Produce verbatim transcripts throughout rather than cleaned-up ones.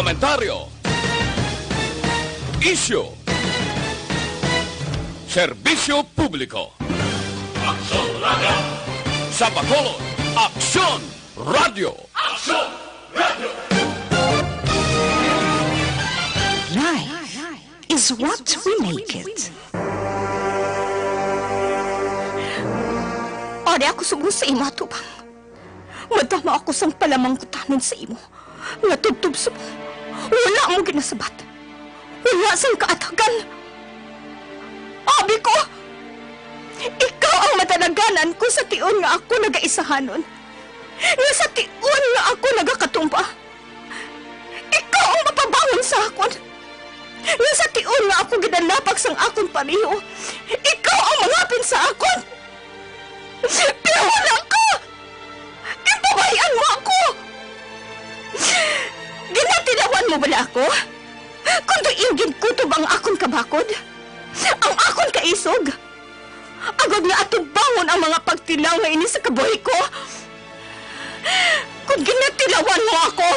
Komentaryo. Isyu. Serbisyo publiko. Aksyon Radio. Sa Bacolod, Aksyon Radio. Aksyon Radio. Life is what we make it. Ari ako sugo sa imo atubang. Madama ako sang palamangkutanon sa imo nga tubtob subong. Wala mo ginasabat. Wala sang kaatagan. Abi ko, ikaw ang madalaganan ko sa tion nga ako nagaisahanon, nga sa tion nga ako nagakatumba. Ikaw ang mapabangon sa akon, nga sa tion nga ako ginalapak sang akon pareho. Ikaw ang mangapin sa akon. Pero wala ka! Ginpabay-an mo ako! Ginatilawan mo bala ako? Kon diin ginkutob ang akon kabakod, ang akon kaisog, agod nga atubangon ang mga pagtilaw nga ini sa kabuhi ko? Kon ginatilawan mo ako,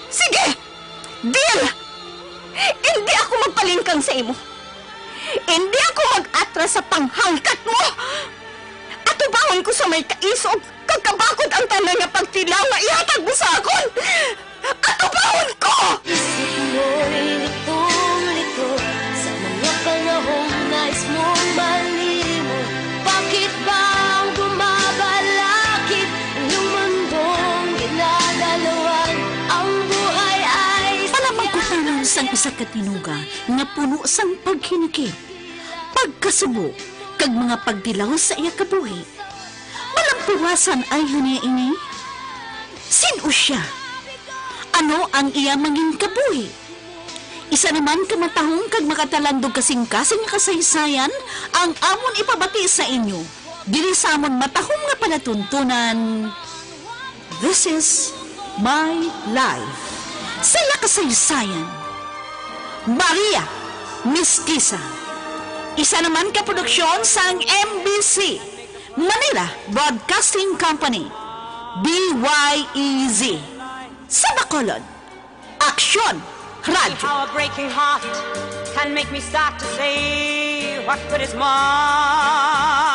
sige! Deal! Indi ako magpalingkang sa imo. Indi ako mag-atras sa panghangkat mo. Atubangon ko sa may kaisog kag kabakod ang tanan nga pagtilaw nga ihatag mo sa akon. Atubangon ko! Isip mo'y litong-lito sa mga panahong nais mong malimot. Bakit ba ang bumabalakid ang iyong mundong ginadalawan? Ang buhay ay Palamangkutanon sang isa ka tinuga nga puno sang paghinikit, pagkasubo, kag mga pagtilaw sa iya kabuhi. Malampuwasan ay niya ini? Sin-o sia? Ano ang iya manginkabuhi? Isa naman ka matahom kag makatalandog kasing-kasing nga kasaysayan ang amon ipabati sa inyo diri sa amon matahom nga palatuntunan. This is My Life. Sa iya kasaysayan, Maria Mestiza. Isa naman ka produksyon sang M B C, Manila Broadcasting Company, D Y E Z. Sa Bacolod, Aksyon Radyo. How a breaking heart can make me start to say, what good is my love?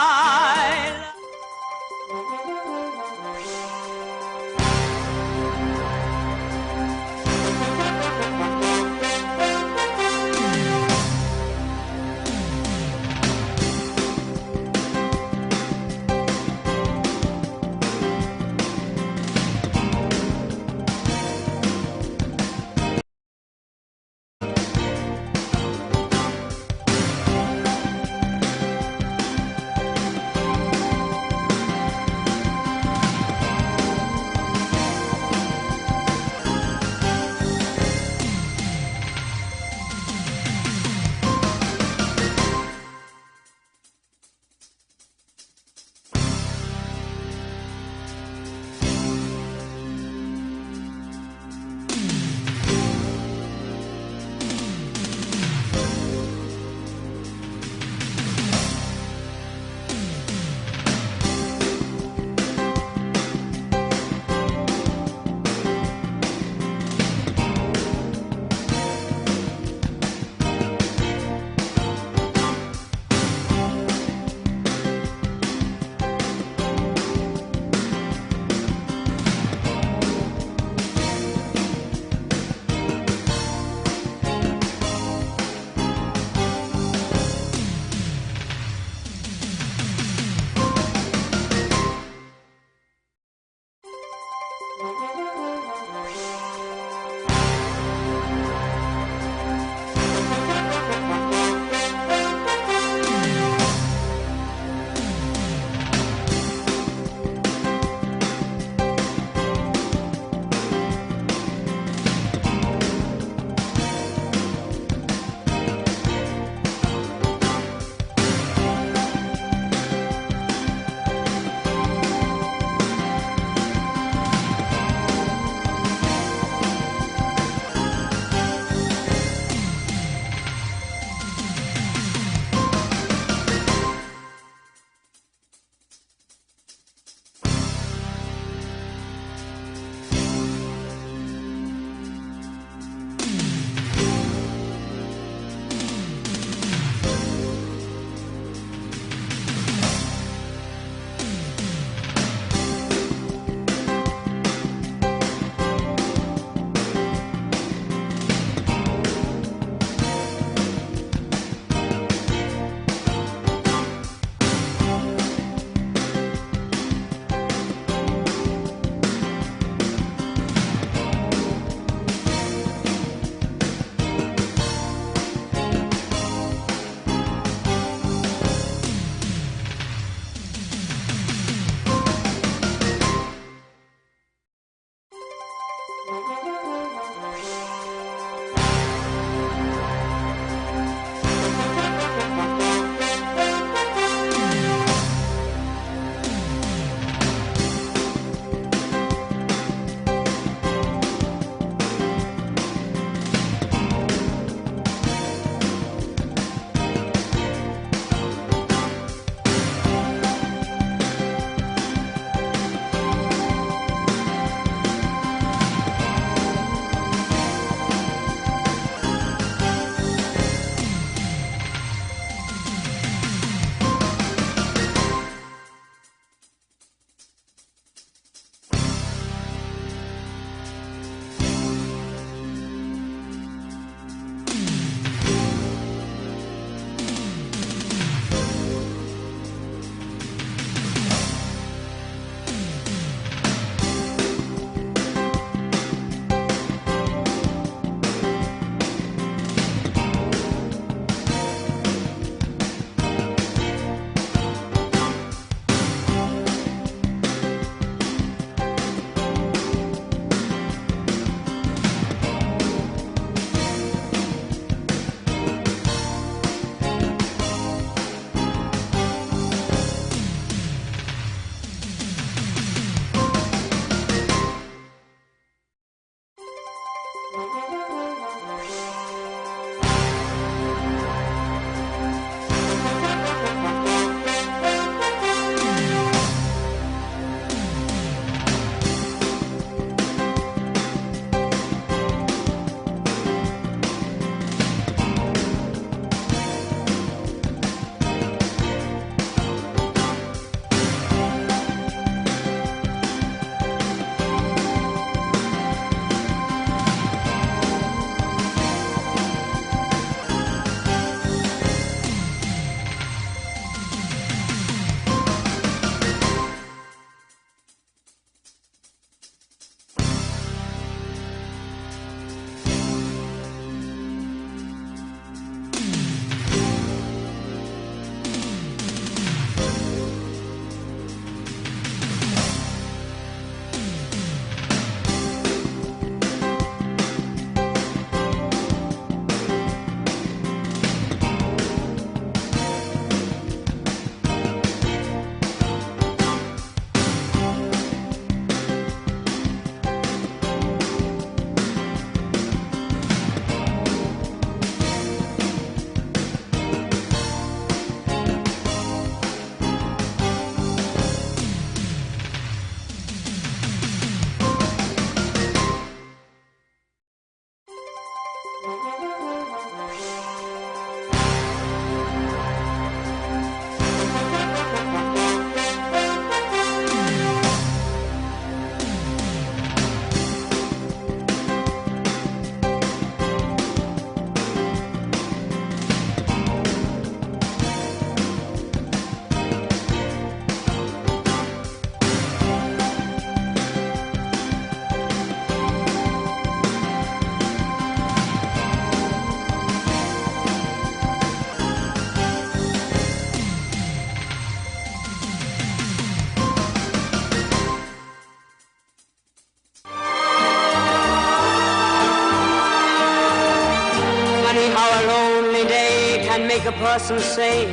Funny how a lonely day can make a person say,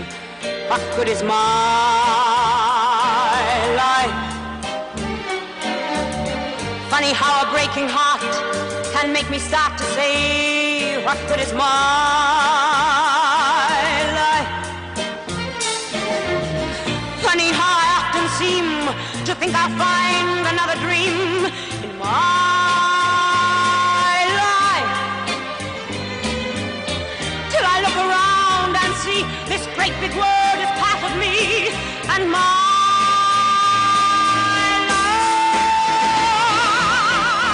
"What good is my life?" Funny how a breaking heart can make me start to say, "What good is my life?" Funny how I often seem to think I'll find another dream in my life. Till I look around and see this great big world is part of me and my life.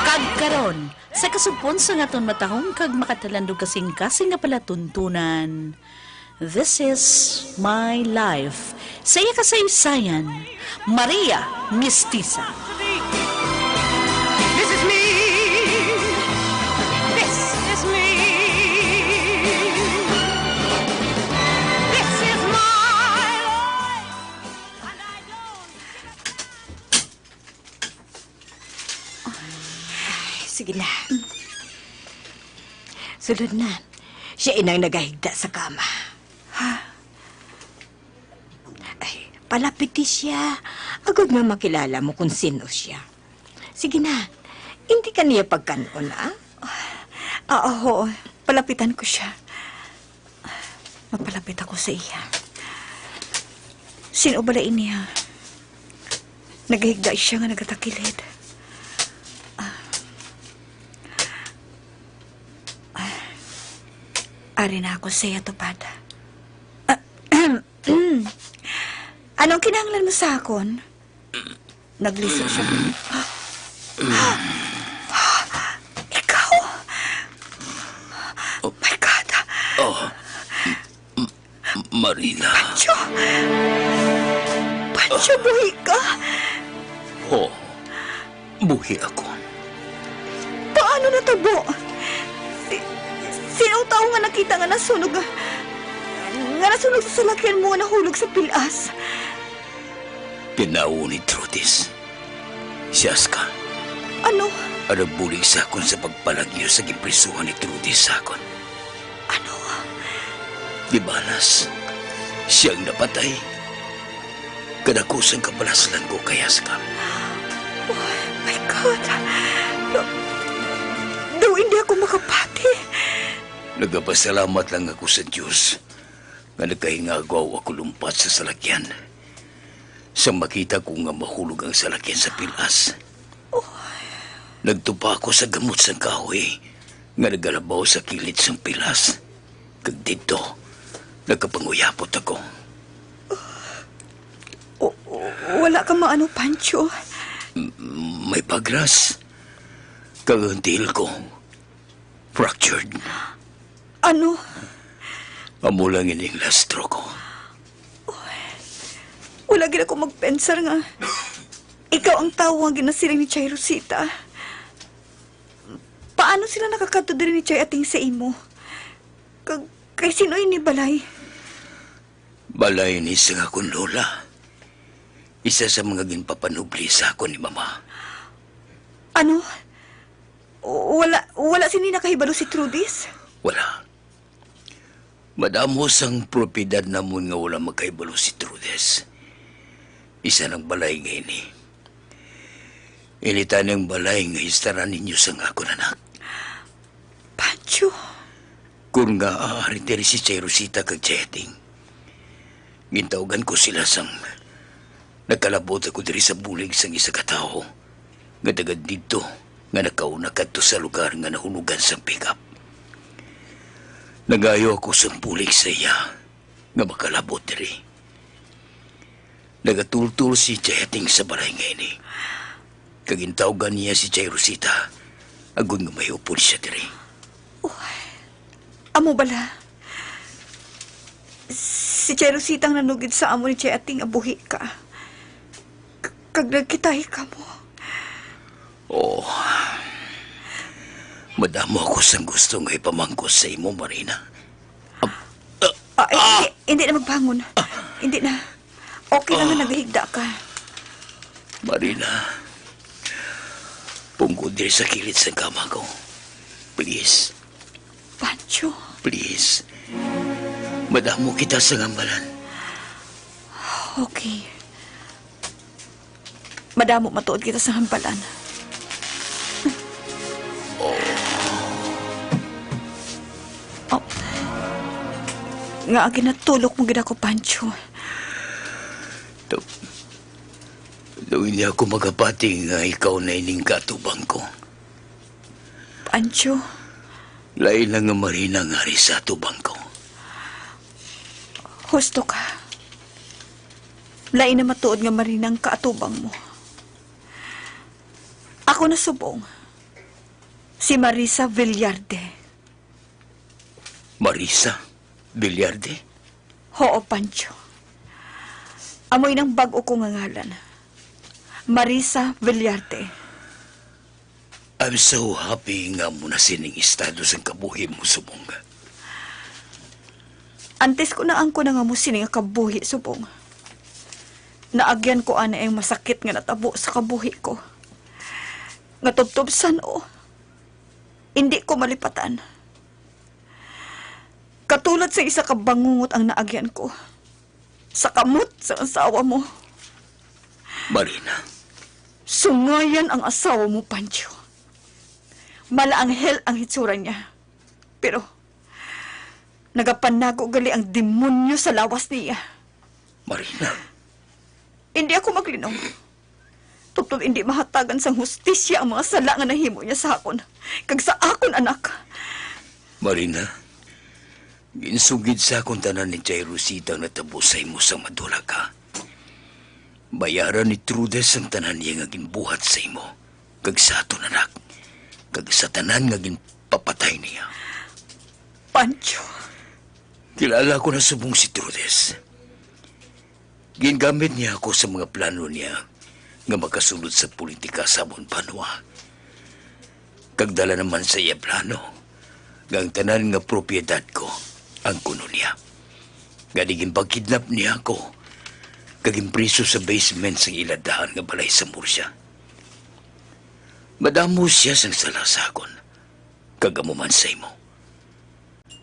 Kag karon, sa kasugpon sang aton matahom kag makatalandog kasing-kasing nga palatuntunan, This is My Life. Sa iya kasaysayan, Maria Mestiza. This is me. This is me. This is my life. And I don't have time. Ay, sige na, Sulod na. Siya inang nagahigda sa kama. Ha? Ay, palapiti siya. Agod nga makilala mo kung sino siya. Sige na. Hindi ka niya pagkanon, ah? Ah, oo. Palapitan ko siya. Mapalapit ako sa iya. Sino bala ini, ha? Nagahigda siya nga nagatakilid. Ah. Ah. Ari na ako sa iya tupad. Ah, anong kinahanglan mo sa akon? Naglisod siya. Ikaw? Oh. My God! Oh. M-, M-, Marina. Pancho! Pancho, buhi ka? Oh. Buhi ako. Paano natabo? Si-, sinong tawo nga nakita nga nasunog, nga nasunog sa salakyan mo nga nahulog sa pilas? Tinawo ni Trudis. Si Aska. Ano? Ang nagbulig sa akon sa pagpalagyo sa ginprisuhan ni Trudis sa akon. Ano? Di balas, siya ang napatay. Kadakusang kabalaslan ko kay Aska. Oh my God! Daw hindi ako makapati. Nagapasalamat lang ako sa Dios nga nagkahingagaw ako lumpat sa salakyan. Sang makita ko nga mahulog ang salakyan sa pilas, nagtupa ako sa gamot sang kahoy nga nagalabaw sa kilid sang pilas, kag didto nakapanguyapot ako. O, o, wala ka maano, Pancho? M-, may pagras, kag ang tiil ko fractured. Ano? Amo lang ining last straw ko. Uy, wala gid ako magpensar nga ikaw ang tawo nga ginasiling ni Chay Rosita. Paano sila nakakadto diri ni Chay Ating sa imo? Kag kay sino ini balay? Balay ni sang akon lola. Isa sa mga ginpapanubli sa akon ni Mama. Ano? Wala, wala sini nakahibalo si Trudis? Wala. Madamo sang propiedad namon nga wala makahibalo si Trudis. Isa nang balay nga ini. Ini tani ang balay nga histaran ninyo sang akon anak. Pancho. Kon ngaa ari diri si Chay Rosita kag Chay Ating, gintawgan ko sila sang nakalabot ako diri sa bulig sang isa ka tawo nga taga didto nga nakauna kadto sa lugar nga nahulugan sang pick-up. Nangayo ako sang bulig sa iya nga makalabot diri. Nagatultol si Chay Ating sa balay nga ini, kag gintawgan niya si Chay Rosita, agod nga mahiupod siya diri. Uy, amo bala? Si Chay Rosita ang nanugid sa amo ni Chay Ating nga buhi ka. K-, kag nagkitahi kamo. Oh. Madamo ako sang gusto nga ipamangkot sa imo, Marina. Ah, ah, hindi, hindi na magbangon. Hindi na. Okay lang nga naghigda ka. Marina, pungko diri sa kilid sang kama ko. Please. Pancho. Please. Madamo kita sa hambalan. Okay. Madamo matuod kita sa hambalan. Oh. Oh. Nga ginatulok mo gid ako, Pancho. Daw, daw hindi ako magapati nga ikaw na ining katubang ko. Pancho. Lain lang nga Marina nga ari sa atubang ko. Husto ka. Lain na matuod nga Marina ang kaatubang mo. Ako na subong. Si Marisa Villarde. Marisa Villarde? Hoo, Pancho. Amo inang bag-o ko nga ngalan. Marisa Villarde. I'm so happy nga amo na sining estado sang kabuhi mo, subong. Antes ko naangkon ang amo sini nga kabuhi, subong, naagyan ko anay ang masakit nga natabo sa kabuhi ko. Nga tubtob san-o, Indi ko malipatan. Katulad sa isa ka bangungot ang naagyan ko sa kamot sa asawa mo. Marina. Sungayan ang asawa mo, Pancho. Malaanghel ang hitsura niya. Pero nagapanago gali ang demonyo sa lawas niya. Marina. Hindi ako maglinom. Tubtob hindi mahatagan sang hustisya ang mga sala nga nahimo niya sa akon kag sa akon anak. Marina, ginsugid sa akon tanan ni Jay Rosita ang natabo sa imo sang madula ka. Bayaran ni Trudes ang tanan niya nga ginbuhat sa imo kag sa aton anak, kag sa tanan nga ginpapatay niya. Pancho. Kilala ko na subong si Trudes. Gingamit niya ako sa mga plano niya nga makasulod sa politika sa amon banwa. Kag dala naman sa iya plano nga ang tanan nga propiedad ko ang kuno niya. Gani ginpakidnap niya ako kag ginpriso sa basement sang ila dahan nga balay sa Murcia. Madamo siya sang sala sa akon, kag amo man sa imo.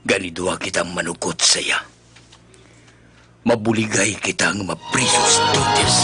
Gani duha kitang manukot sa iya. Mabuligay kita nga mapriso si Trudes.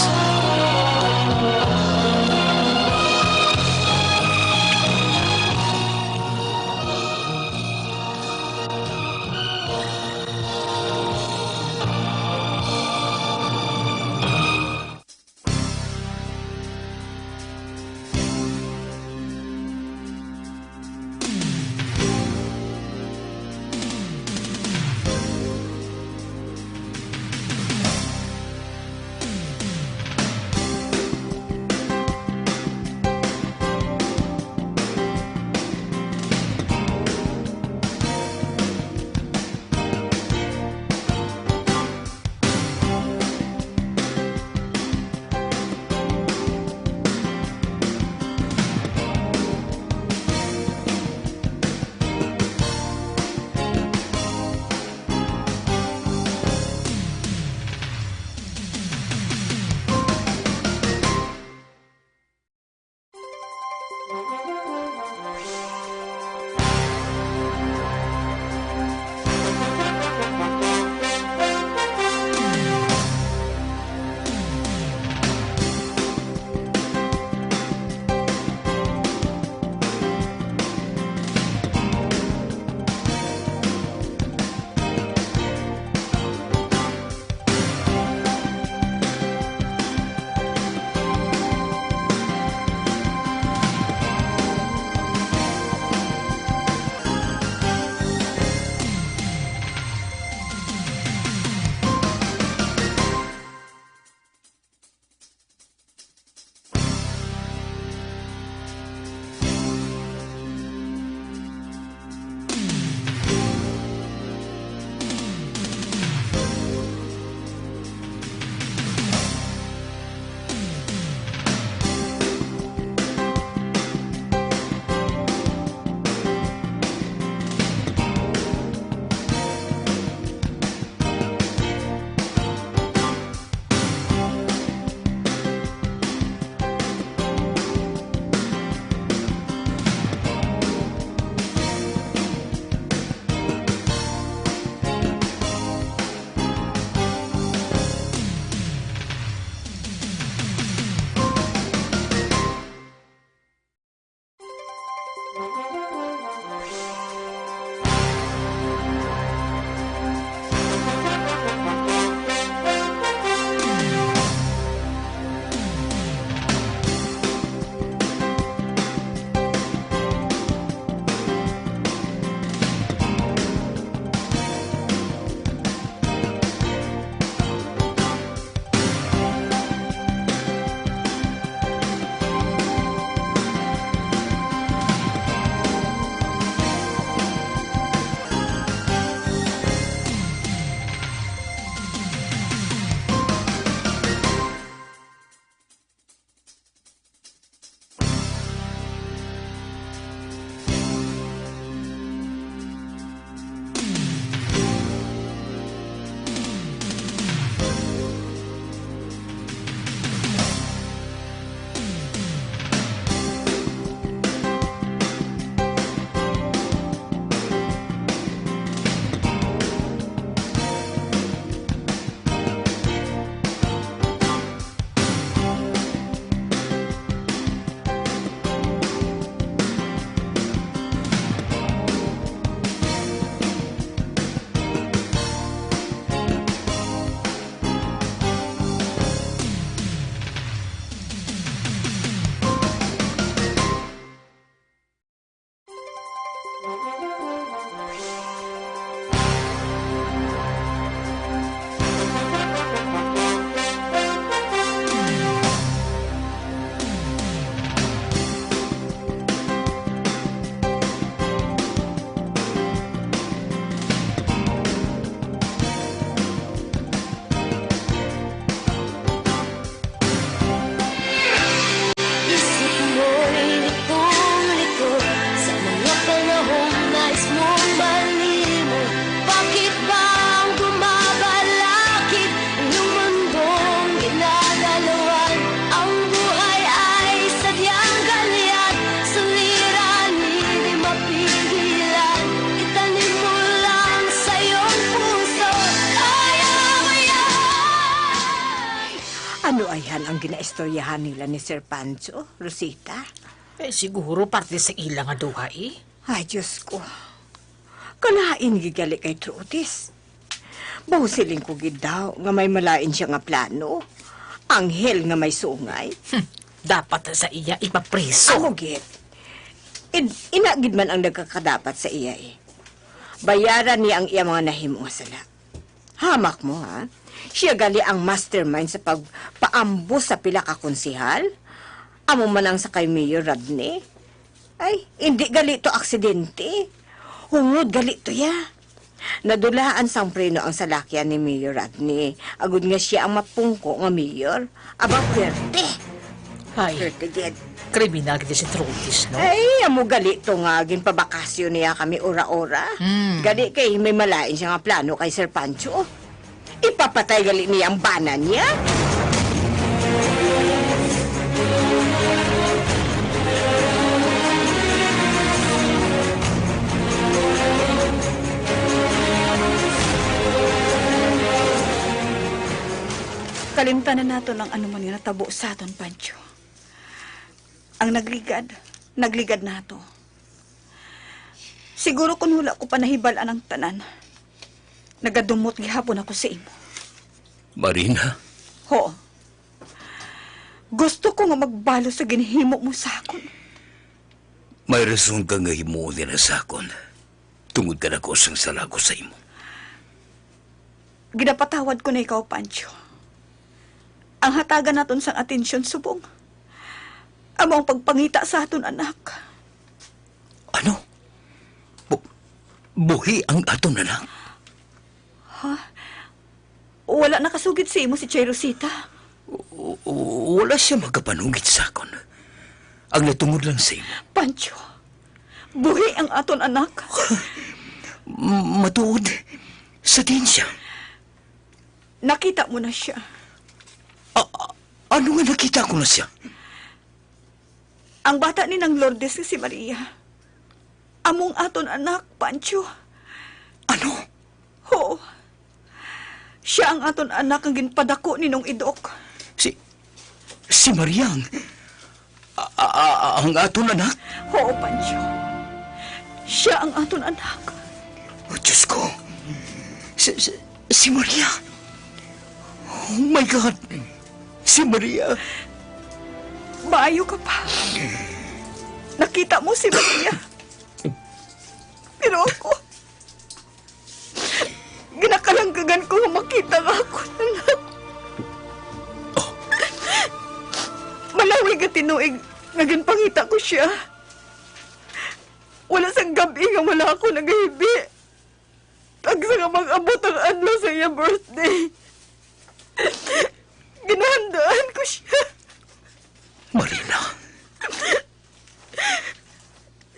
Isip mo'y litong-lito sa mga panahong nais mong malimot. Bakit bang bumabalakid ang iyong mundong ginagalawan? Ang buhay ay sadyang galyat, suliranin, di mapigilan. Itanim mo lang sa iyong puso, kaya mo yan. Ano ayhan ang ginaistoryahan nila ni Sir Pancho, Rosita? Eh, siguro parte sa ila nga duha, eh. Ay, Diyos ko. Kalain gid gali kay Trutis. Baw siling ko gid daw nga may malain siya nga plano. Anghel nga may sungay. Hmm, dapat sa iya ipapriso. Amo gid. Id-, ina gid man ang nagkakadapat sa iya, eh. Bayaran niya ang iya mga nahimo nga sala. Hamak mo, ha? Siya gali ang mastermind sa pagpaambos sa pila ka konsehal. Amo man ang sa kay Mayor Rodney. Ay, hindi gali to aksidente. Hungod gali to ya. Nadulaan sang preno ang salakyan ni Mayor Rodney, agud nga siya ang mapungko nga mayor. Aba, pwerte! Ay, pwerte gid. Kriminal gid si Trutis, no? Ay, amo gali to nga ginpabakasyon niya kami ora-ora. Hmm. Gali kay may malain siya nga plano kay Sir Pancho. Ipapatay gali niya ang bana niya. Kalimtanan naton ang anuman nga natabo sa aton, Pancho. Ang nagligad, nagligad nato. Siguro kung wala ko pa nahibal-an ang tanan, nagadumot gihapon ako sa imo. Marina? Ho. Gusto ko nga magbalo sa ginhimo mo sa akon. May rason ka nga himuon nila sa akon. Tungod ka nako sang sala ko sa imo. Ginapatawad ko na ikaw, Pancho. Ang hatagan naton sang atensyon subong amo ang pagpangita sa aton anak. Ano? Bu-, buhi ang aton anak? Ha? Wala nakasugid sa imo si Chay Rosita? W-, w-, wala siya makapanugid sa akon. Ang natungod lang sa imo. Pancho, buhi ang aton anak. M-, matuod, sa diin siya? Nakita mo na siya. A-, a-, ano nga nakita ko na siya? Ang bata ni Nang Lourdes nga si Maria. Among aton anak, Pancho. Ano? Ho. Siya ang aton anak nga ginpadako ni Nong Idok. Si, si Maria ang, a, a, a, ang aton anak? Ho, Pancho. Siya ang aton anak. Oh, Diyos ko. Si, si, si Maria. Oh my God. Si Maria. Maayo ka pa. Nakita mo si Maria. Pero ako, ginakalanggagan ko nga makita ang akon anak. Malawig nga tinuig nga ginpangita ko siya. Wala sang gab-i nga wala ako nagahibi. Kag sa nga mag-abot ang adlaw sa iya birthday, ginahandaan ko siya. Marina.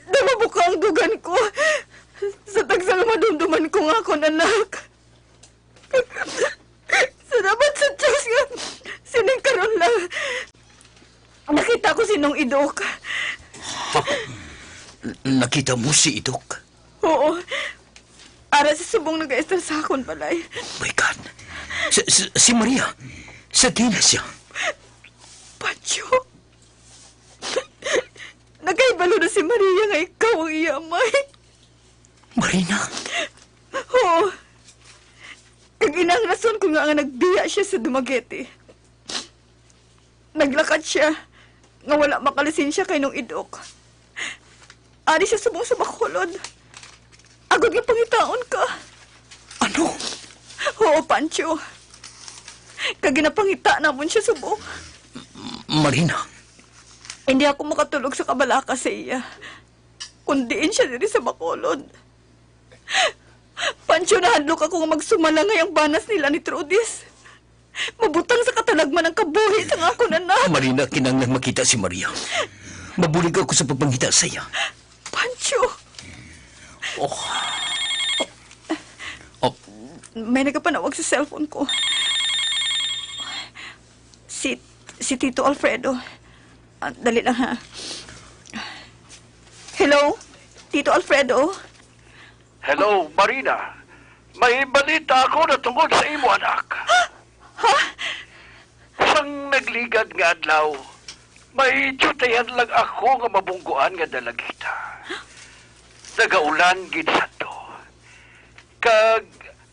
Namabuka ang dugan ko sa tagsa nga madumduman ko nga akon anak. Salamat sa Diyos nga sining karon lang nakita ko si Nong Idok. Ha? Nakita mo si Idok? Oo. Ara sa subong nag-estar sa akon balay. My God. Si, si, si Maria, sa diin na siya? Pancho, nakahibalo na si Maria nga ikaw ang iya amay. Marina? Oo. Kag ina ang rason ko nga, nga nagbiya siya sa Dumaguete. Naglakat siya nga wala makalisensya kay Nong Idok. Ari siya subong sa Bacolod. agod nga pangitaon ka. Ano? Oo, Pancho. Kag ginapangita namon siya subong. Marina. Hindi ako makatulog sa kabalaka sa iya. Kun diin siya diri sa Bacolod. Pancho, nahadlok ako nga magsumalangay ang banas nila ni Trudis. Mabutang sa katalagman ang kabuhi sang akon anak. Marina, kinahanglan makita si Maria. Mabulig ako sa pagpangita sa iya. Pancho! Oh. Oh. May nagapanawag sa cellphone ko. Si, si Tito Alfredo. Ah, dali lang, ha. Hello? Tito Alfredo? Hello, Marina. May balita ako na tungod sa imo anak. Ha? Sang nagligad nga adlaw, may tiyutayan lang ako nga mabungguan nga dalagita. Nagaulan gid sadto. Kag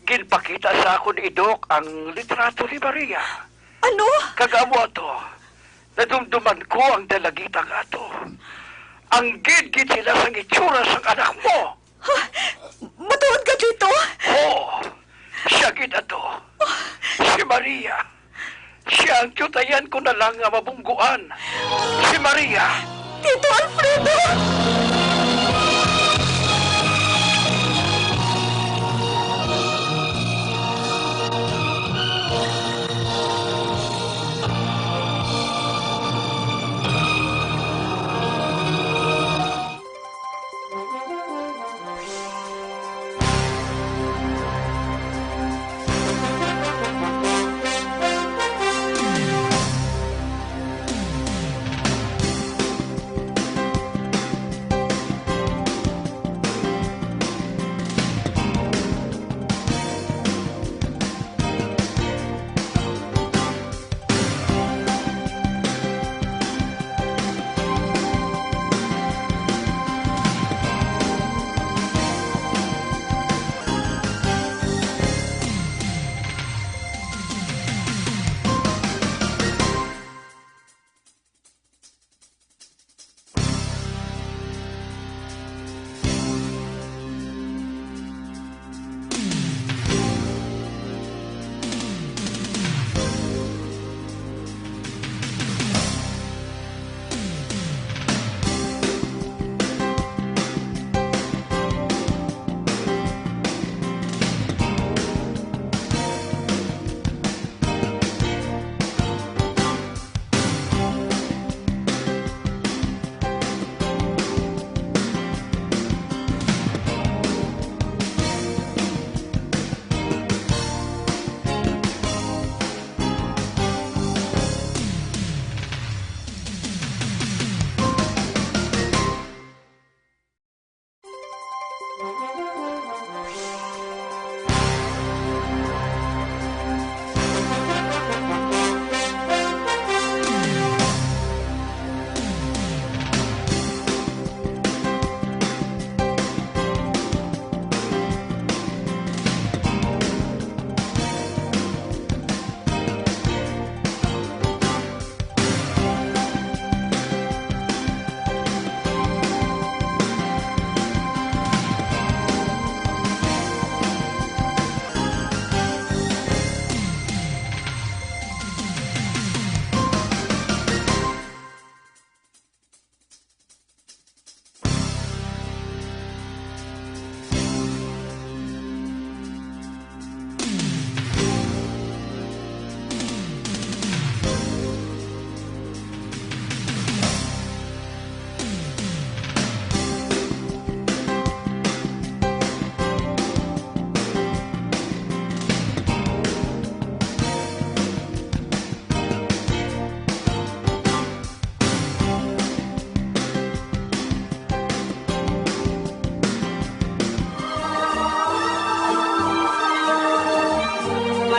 ginpakita sa akon ni Doc ang litrato ni Maria. Ano? Kag amo ato, nadumduman ko ang dalagita nga ato. Anggid gid sila sang itsura sang anak mo. Ha? Matuod ka, Tito? Oo. Siya gid ato. Si Maria. Siya ang tiyutayan ko na lang nga mabungguan. Si Maria. Tito Alfredo!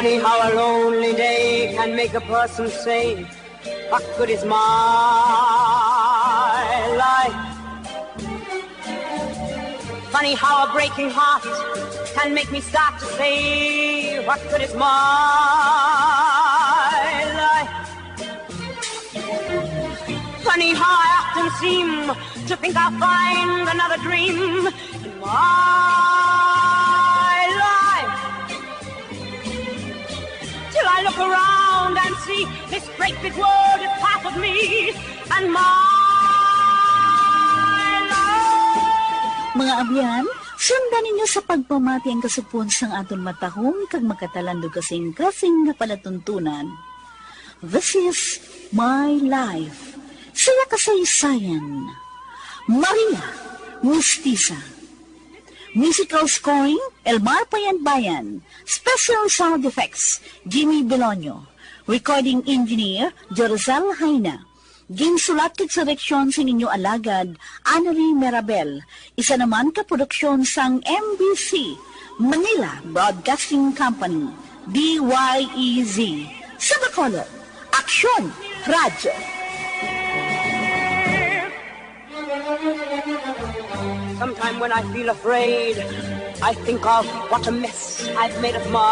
Funny how a lonely day can make a person say, "What good is my life?" Funny how a breaking heart can make me start to say, "What good is my life?" Funny how I often seem to think I'll find another dream in my This great big world is half of me and my love. Mga abyan, sundan ninyo sa pagpamati ang kasugpon sang aton matahom kag makatalandog kasing-kasing nga palatuntunan. This is My Life. Saya kasaysayan. Maria Mistisa. Musical scoring, Elmar Payanbayan. Special sound effects, Jimmy Belonio. Recording engineer, Jorzel Jaina. Ginsulat kag direksyon sang inyo alagad, Annelie Merabel. Isa naman ka produksyon sang M B C, Manila Broadcasting Company, D Y E Z. Sa Bacolod, Aksyon Radyo. Sometime when I feel afraid, I think of what a mess I've made of my